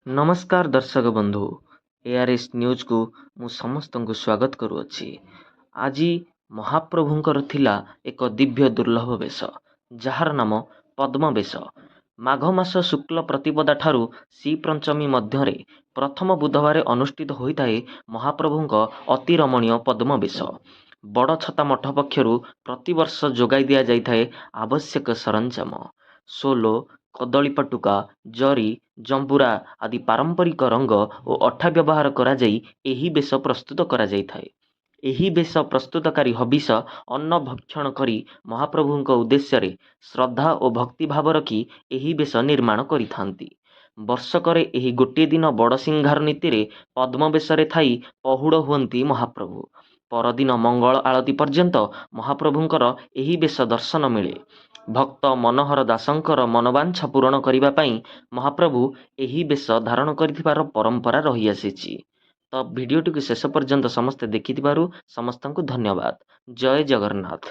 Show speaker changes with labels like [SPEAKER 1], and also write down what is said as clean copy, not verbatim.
[SPEAKER 1] ନମସ୍କାର ଦର୍ଶକ ବନ୍ଧୁ, ଏଆର୍ଏସ୍ ନ୍ୟୁଜ୍କୁ ମୁଁ ସମସ୍ତଙ୍କୁ ସ୍ୱାଗତ କରୁଅଛି। ଆଜି ମହାପ୍ରଭୁଙ୍କର ଥିଲା ଏକ ଦିବ୍ୟ ଦୁର୍ଲଭ ବେଶ, ଯାହାର ନାମ ପଦ୍ମବେଶ। ମାଘ ମାସ ଶୁକ୍ଲ ପ୍ରତିପଦା ଠାରୁ ଶ୍ରୀପଞ୍ଚମୀ ମଧ୍ୟରେ ପ୍ରଥମ ବୁଧବାର ଅନୁଷ୍ଠିତ ହୋଇଥାଏ ମହାପ୍ରଭୁଙ୍କ ଅତି ରମଣୀୟ ପଦ୍ମବେଶ। ବଡ଼ଛତା ମଠ ପକ୍ଷରୁ ପ୍ରତିବର୍ଷ ଯୋଗାଇ ଦିଆଯାଇଥାଏ ଆବଶ୍ୟକ ସରଞ୍ଜାମ। ସୋଲ, କଦଳୀ ପାଟୁକା, ଜରି, ଜମ୍ବୁରା ଆଦି ପାରମ୍ପରିକ ରଙ୍ଗ ଓ ଅଠା ବ୍ୟବହାର କରାଯାଇ ଏହି ବେଶ ପ୍ରସ୍ତୁତ କରାଯାଇଥାଏ। ଏହି ବେଶ ପ୍ରସ୍ତୁତକାରୀ ହବିଷ ଅନ୍ନ ଭକ୍ଷଣ କରି ମହାପ୍ରଭୁଙ୍କ ଉଦ୍ଦେଶ୍ୟରେ ଶ୍ରଦ୍ଧା ଓ ଭକ୍ତିଭାବ ରଖି ଏହି ବେଶ ନିର୍ମାଣ କରିଥାନ୍ତି। ବର୍ଷକରେ ଏହି ଗୋଟିଏ ଦିନ ବଡ଼ସିଂହାର ନୀତିରେ ପଦ୍ମବେଶରେ ଥାଇ ପହୁଡ଼ ହୁଅନ୍ତି ମହାପ୍ରଭୁ। ପରଦିନ ମଙ୍ଗଳ ଆଳତି ପର୍ଯ୍ୟନ୍ତ ମହାପ୍ରଭୁଙ୍କର ଏହି ବେଶ ଦର୍ଶନ ମିଳେ। ଭକ୍ତ ମନୋହର ଦାସଙ୍କର ମନୋବାଞ୍ଛା ପୂରଣ କରିବା ପାଇଁ ମହାପ୍ରଭୁ ଏହି ବେଶ ଧାରଣ କରିଥିବାର ପରମ୍ପରା ରହିଆସିଛି। ତ ଭିଡ଼ିଓଟିକୁ ଶେଷ ପର୍ଯ୍ୟନ୍ତ ସମସ୍ତେ ଦେଖିଥିବାରୁ ସମସ୍ତଙ୍କୁ ଧନ୍ୟବାଦ। ଜୟ ଜଗନ୍ନାଥ।